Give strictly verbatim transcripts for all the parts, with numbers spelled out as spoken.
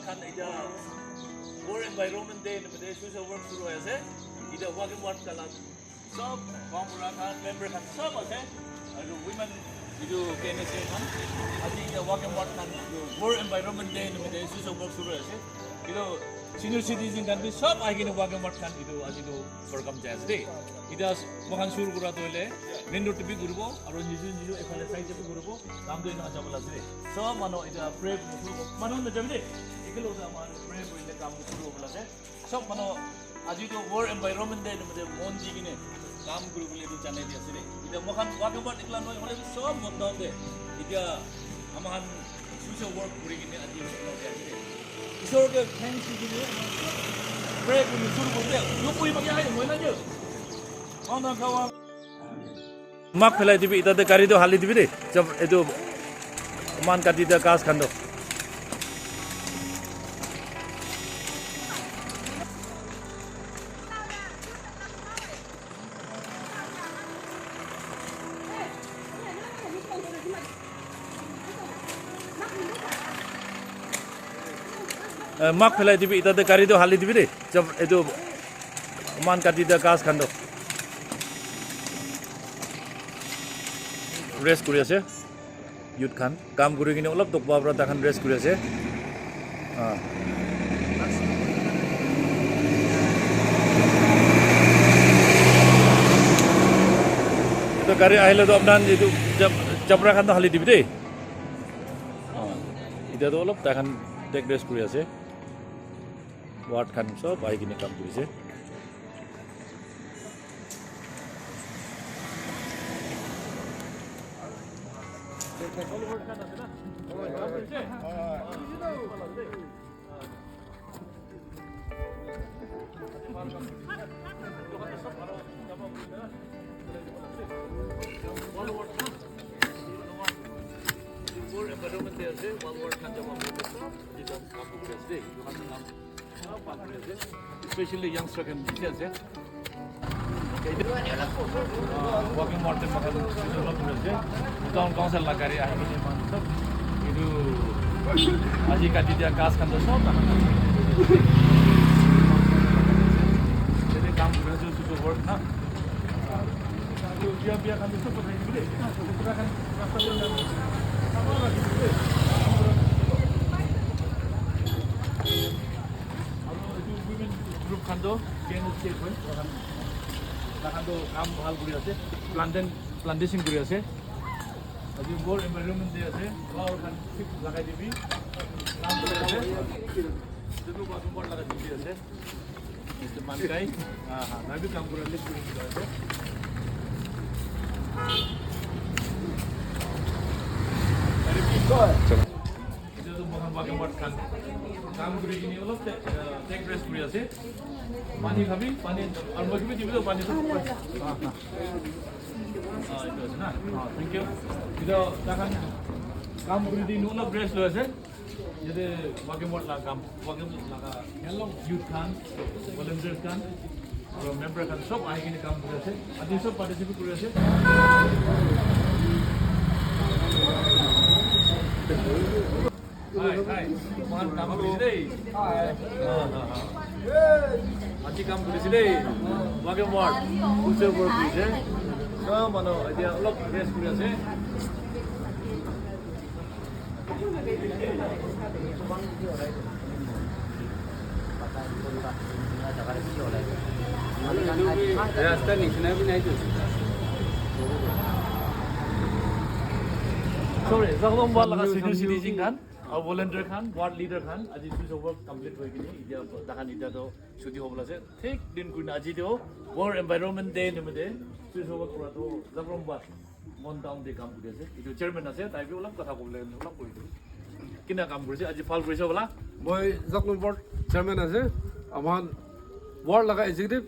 Khan etia World Environment Day nimite social work shuru hoi ase. Etia Wagiem ward kala sob gaon bura khan, member khan sob ase. Aru women etu K N S A khan aji etia Wagiem ward khan etu World Environment Day nimite social work shuru hoi ase. Etu senior citizen khan bi sob ahi kene Wagiem ward khan etu aji etu program jai ase de. Etia moikhan shuru kura toh hoile main road te bi kuribo aru niju niju ephale side te bi kuribo. Kam toh eneka jabo lagise de. Sob manu etia pray kuribo. Manu najabi de. Ekelogte amar pray kurile kam toh shuru hobo lage. Sob manu aji toh World Environment Day nimite mon di kene kam kuribole toh janai di ase de. Etia moikhan Wagiem ward ekla nohoi, hoile bi sob mon down de. Etia amakhan social work kuri kene aji etu logot te ase. Isor ke thanks di kene pray kuri shuru kuri de. Yo koi baki hai, moi na je. Kaun na kawa. Mak phelai dibi, etia te gari toh hali dibi de. Jab etu man kati dia ghas khan toh. Eh, mak phelai dibi, etia te gari toh hali dibi de. Jab etu man kati dia ghas khan toh. Rest kuri ase. Youth khan kam kuri kene olop tokba para tai khan rest kuri ase. Ah. Etu gari ahile toh apna etu jab-, jabra khan toh hali dibi de. Ah. Etia toh olop tai khan take rest kuri ase. Ward khan sob ahi kene kam kuri ase. Especially youngster khan bishi ase. Ah, Wagiem ward te moikhan olop kuri ase. Town council la gari ahi kene moikhan sob etu aji kati dia ghas khan toh sob takhan tate kam kuri ase, social work na. Etu bia, bia khan toh sob uthai dibi de. Pura khan rasta te na. Aru etu women group khan toh K N S K koi, takhan toh kam bhal kuri ase, plantain, plantation kuri ase. Aji ghor environment de ase, flower khan thik lagai dibi. Kam kuri ase. Etu toh bathroom part lagai dibi ase. Mister Mankai, ha, ha, nai bi kam kura le kuri kuri ase. Etu toh moikhan Wagiem ward khan kam kuri kene olop te, uh, take rest kuri ase. Pani khabi, pani, aru moi kiba dibi toh pani toh. Ah, ah. Ah, etu ase na? Ah, thank you. Etu takhan kam kuri di, olop rest loi ase. Yate Wagiem ward la kam, Wagiem ward laga youth khan, volunteers khan, aru member khan sob ahi kene kam kuri ase. Aji sob participate kuri ase. Hi, hi. Moikhan kam kuri ase dei. Hi. Aji kam kuri ase dei. Wagiem ward. Social work kuri ase. Sob manu etia olop rest kuri ase. Rasta nishina bhi nahi tu. Sorry, Zaglong ward laga senior citizen khan, aru volunteer khan, ward leader khan, aji social work complete hoi kene, etia takhan etia toh chuti hobole ase. Thik din kurina aji toh World Environment Day nimite social work kura toh Zaglong ward. Mon town te kam kuri ase. Etu chairman ase, tai bi olop kotha kobole olop koi dibo. Kina kam kuri ase, aji bhal kuri ase bola. Moi Zaglong ward chairman ase. Aman ward laga executive,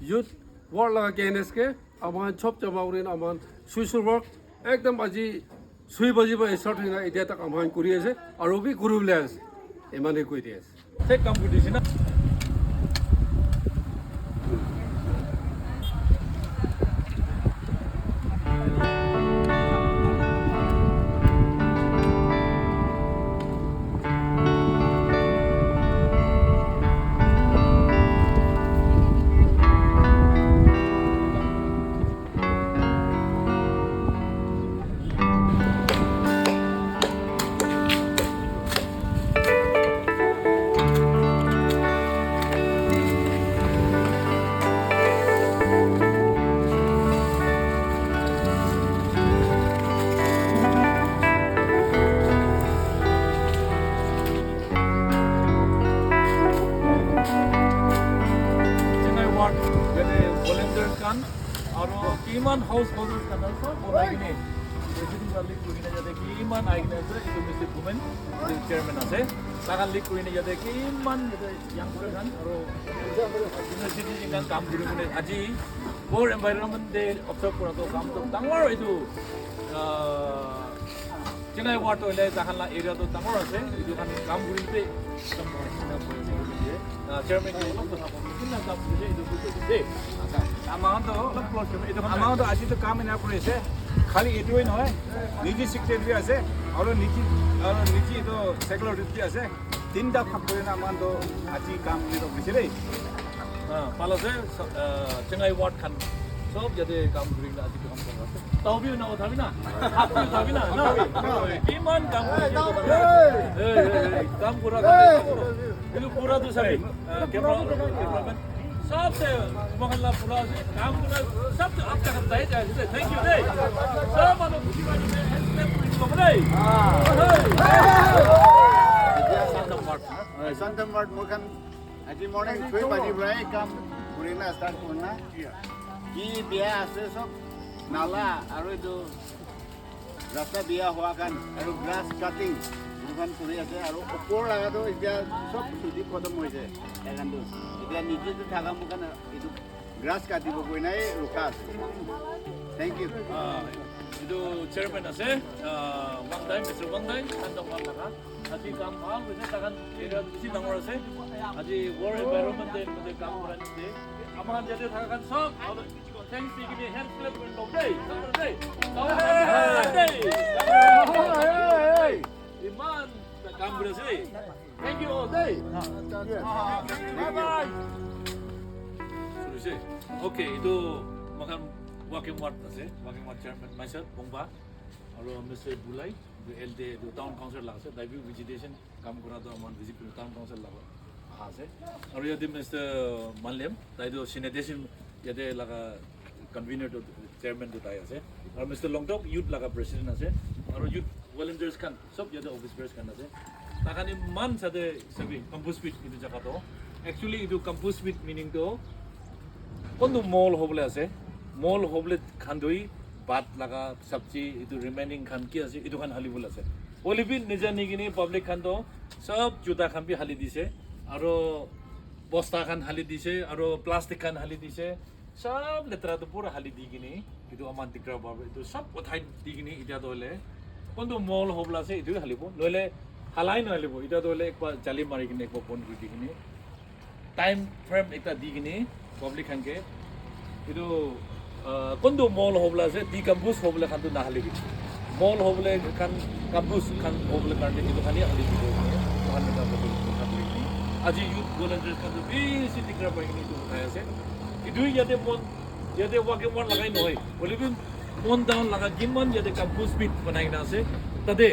youth, ward laga K N S K, aman chop chapa urin aman social work ekdam aji sui baji ba start hoina etia tak aman kuri ase, aru bi kuri bole ase. Emane koi di ase. Thik kam kuri dise na. Aru kiman householders khan ase, sob ulai kene, president para lead kuri kene yate kiman ahi kene ase, etu Mister Bhupen, etu chairman ase, tai khan lead kuri kene yate kiman yate youngster khan aru senior citizen khan kam kuri kene aji World Environment Day observe kura toh kam toh dangor etu, ah, Chennai ward toh hoile tai khan la area toh dangor ase, etu khan kam kuri ase, kam kuri ase, ah, chairman ke olop kotha kobo, kinna kam kuri ase, etu koi kene de. Ama khan toh olop close kuri, etu khan ama khan toh aji toh kam ena kuri ase, khali etu hi nohoi, niji secretary bi ase, aru niji, aru niji toh secretary bi ase, tinta bhag kuri na ama khan toh aji kam kuri toh kuri ase de. Ah, pala se, ah, Chennai ward khan sob yate kam kuri na aji kam kuri ase. Tau bhi na uthabi na. Hat bhi uthabi na. Na. Kiman kam kuri ase. Hey, hey, hey, kam pura kar. Etu pura tu sabi. Ah, camera, camera man. Sob se mohan la pura kam kura. Sob se aap ka jai jai. Thank you de. Sob manu khushi manu de. Help kuri lobo de. Hey. Santam ward mohan Aji morning choi baji para kam kurina start kurina. Ki bia ase sob nala aru etu rasta bia hua khan aru grass cutting etu khan kuri ase aru upor laga toh etia sob chuti khotom hoise tai khan toh etia niche te thaka moi khan etu grass katibo koina he rukha ase. Thank you. Ah, etu chairman ase, ah, Wangdai, Mister Wangdai, Santam ward laga. Aji kam bhal hoise, tai khan area bishi dangor ase. Aji World Environment Day te kam kura nishina. Ama khan yate thaka khan sob, thanks di kene hand clap kuri lou dei. Dei. Iman kam kuri ase. Thank you all dei. Bye bye. Suru se. Okay, etu moi khan Wagiem ward ase. Wagiem ward chairman myself, Bongba. Aru Mister Bulai, etu L D A, etu town council laga ase, tai bi visitation kam kura toh aman visit kuri town council laga aha ase. Aru yate Mister Manlem, tai toh sanitation yate laga convener toh chairman toh tai ase. Aru Mister Longtok youth laga president ase. Aru youth volunteers khan sob yate office bearers khan ase. Tai khan iman sade sabi compost pit etu jaga toh. Actually etu compost pit meaning toh kuntu mall hobole ase. Mall hobole khan toh hi bhat laga sabji etu remaining khan ki ase etu khan hali bole ase. Hoile bi nijani kene public khan toh sob juta khan bi hali dise, aro bosta khan hali dise, aro plastic khan hali dise, sob letera toh pura hali di kene etu aman dikra pa etu sob uthai di kene etia toh hoile kuntu mall hobole ase etu halibo, nohole halai nahalibo, etia toh hoile ekbar jali mari kene ekbar bon kuri di kene time frame ekta di kene public khan ke etu, ah, kuntu mall hobole ase, decompose hobole khan tu nahalibi. Mall hobole khan, compost khan hobole karne etu khan he hali dibo. Mohan eta botol khan hali kene. Aji youth volunteers khan tu bishi dikra pai kene etu uthai ase. Etu yate mon, yate Wagiem ward lagai nohoi. Hoile bi mon down laga kiman yate compost pit banai kena ase. Tate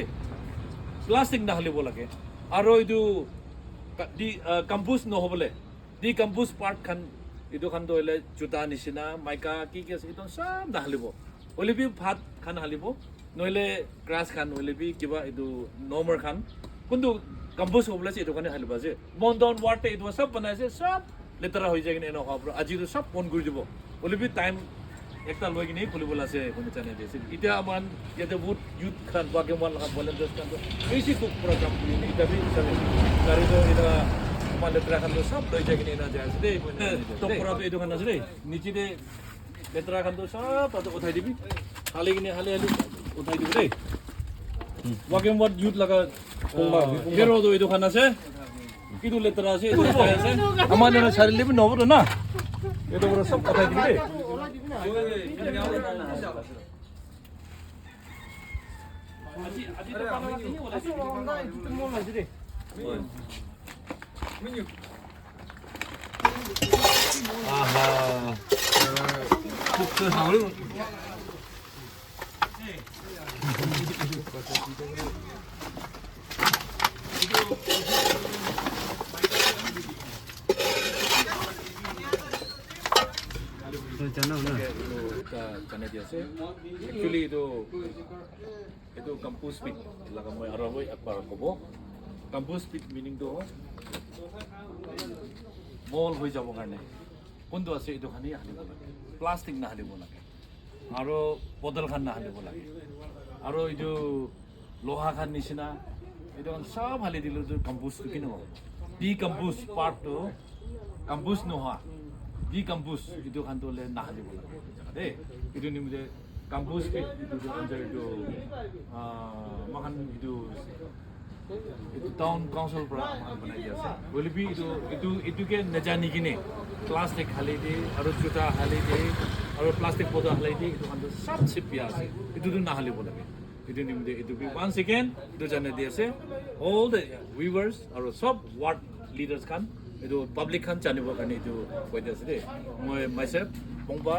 plastic nahalibo lage. Aro etu ka-, di, ah, compost nohobole, decompose part khan, etu khan toh hoile juta nishina, maika, ki ki ase, etu sob nahalibo. Hoile bi bhat khan halibo, nohole grass khan, hoile bi kiba etu normal khan, kuntu compost hobole ase, etu khan he halibo ase. Mon down ward te etu sob banai ase, sob letera hoi jai kene ena howa pura. Aji toh sob bon kuri dibo. Hoile bi time ekta loi kene khulibole ase koina janai di ase. Etia aman yate bahut youth khan, Wagiem ward laga volunteers khan toh bishi dukh pura kam kuri kene etia bi sabi. Gari toh etia aman letera khan toh sob loi jai kene ena jai ase de. Top pura toh etu khan ase de. Niche te letera khan toh sob tate uthai dibi. Hali kene hali hali uthai dibi de. Wagiem ward youth laga, ah, hero toh etu khan ase. Etu letera ase, etu letera ase. Ama nana sari lebi nobo na. Etu pura sob uthai dibi de. Aha. Jana na. Etu ekta janai di ase. Actually, etu, etu compost pit laga moi aro ekbar kobo. Compost pit meaning tu mall hoi jabo karne. Kuntu ase etu khan hi halibo lage. Plastic na halibo lage. Aro bottle khan na halibo lage. Aro etu loha khan nishina etu khan sob hali dile tu compost tu kina hobo? Decompose part tu compost noha. Decompose etu khan tu le na halibo lage. De, etu nimite compost pit etu tu under etu, ah, mahan etu Etu town council para aman banai dia ase. Hoile bi etu, etu, etu ke najani kine plastic hali de, aru juta hali de, aru plastic bottle hali de, etu khan tu sab chip dia ase. Etu tu nahalibo lage. Etu nimite etu bi once again etu janai di ase. All the viewers aru sab ward leaders khan, etu public khan janibo karne etu koi di ase de. Moi myself Pongpa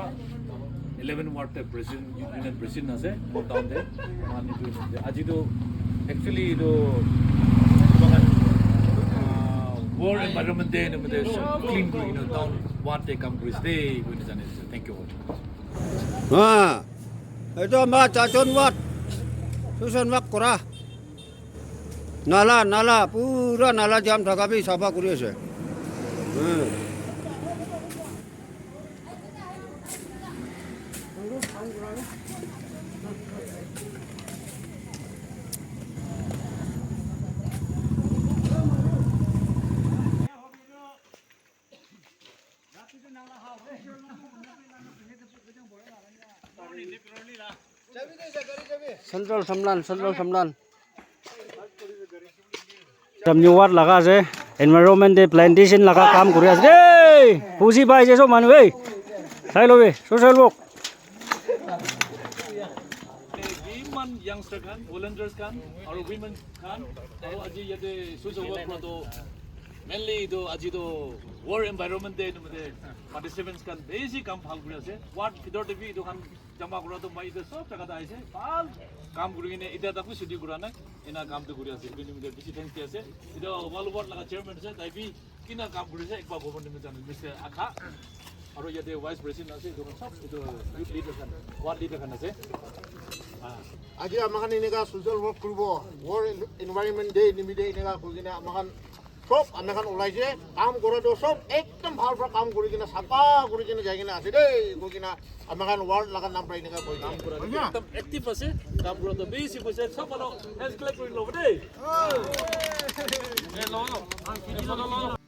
eleven ward te president, union president ase, Pongpa town te. Aji tu actually etu, ah, World Environment Day nimite sob clean kuri kena town ward te kam kuri ase de, koi kena jani ase. Thank you. Ah, etu ama Chachon ward, Susan ward kora. Nala, nala, pura nala jam thaka bi safa kuri ase. Hmm. Central Samlan, Central Samlan. Tam new ward laga ase, environment te plantation laga kam kuri ase. Hey! Buji pai je sob manu, hey! Sai lobe, social work. Kiman youngster khan, volunteers khan, aru women khan, aru aji yate social work kura toh mainly toh aji toh World Environment Day nimite participants khan bishi kam bhal kuri ase. Ward bhitor te bi etu khan jama kura toh moi etu sob jaga te aise, bhal kam kuri kene etia tak bi chuti kura nai, ena kam tu kuri ase. Etu nimite bishi thanks di ase. Etu World Ward laga chairman ase, tai bi kina kam kuri ase, ekbar government jane, Mister Akha. Aru yate vice president ase, etu khan sob etu youth leader khan, ward leader khan ase. Ah. Aji ama khan eneka social work kuribo, World Environment Day nimite eneka kuri kene ama khan sob ami khan ulai je, kam kora toh sob ekdom bhal para kam kuri kena, safa kuri kena jai kena ase de, koi kena ama khan ward laga nam para eneka koi je. Ekdom active ase, kam kora toh bishi koise, sob manu hands clap kuri lobo de. Eh, lo, lo. Eh, photo lo, lo.